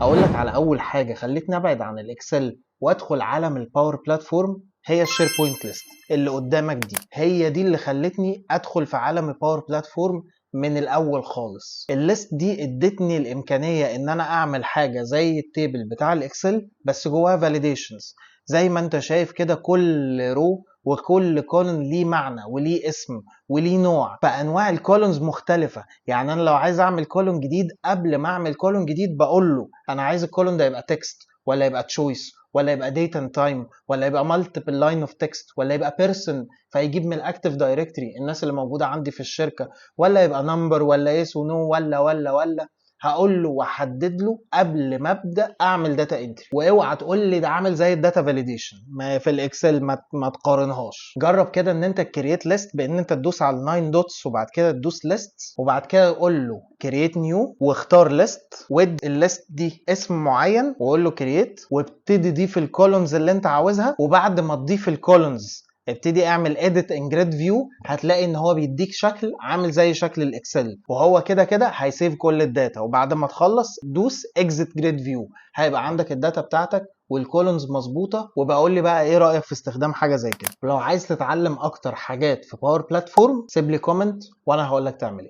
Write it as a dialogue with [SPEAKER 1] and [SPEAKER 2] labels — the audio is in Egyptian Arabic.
[SPEAKER 1] اقول لك على اول حاجة خلتني ابعد عن ال Excel وادخل عالم ال Power Platform، هي ال SharePoint list اللي قدامك دي. هي دي اللي خلتني ادخل في عالم ال Power Platform من الاول خالص. ال list دي ادتني الامكانية ان انا اعمل حاجة زي ال table بتاع ال Excel بس جواها validations. زي ما انت شايف كده، كل row وكل column ليه معنى وليه اسم وليه نوع، فانواع ال columns مختلفه. يعني انا لو عايز اعمل column جديد، قبل ما اعمل column جديد بقول له انا عايز ال column ده يبقى text ولا يبقى choice ولا يبقى date and time ولا يبقى multiple line of text ولا يبقى person، فيجيب من ال Active Directory الناس اللي موجودة عندي في الشركه، ولا يبقى number ولا yes و no ولا ولا ولا. هقول له واحدد له قبل ما ابدا اعمل data entry. واوعى تقول لي ده عامل زي ال data validation ما في ال Excel، ما تقارنهاش. جرب كده ان انت create list بان انت تدوس على ال 9 dots وبعد كده تدوس list وبعد كده قول له create new واختار list وادي ال list دي اسم معين وقول له create، وابتدي ضيف ال columns اللي انت عاوزها. وبعد ما تضيف ال columns ابتدي اعمل edit in grid view، هتلاقي ان هو بيديك شكل عامل زي شكل ال Excel، وهو كده كده هي save كل ال data. وبعد ما تخلص دوس exit grid view، هيبقى عندك ال data بتاعتك وال columns مظبوطه. وبقول لي بقى ايه رايك في استخدام حاجة زي كده؟ ولو عايز تتعلم اكتر حاجات في Power Platform سيب لي comment وانا هقول لك تعمل ايه.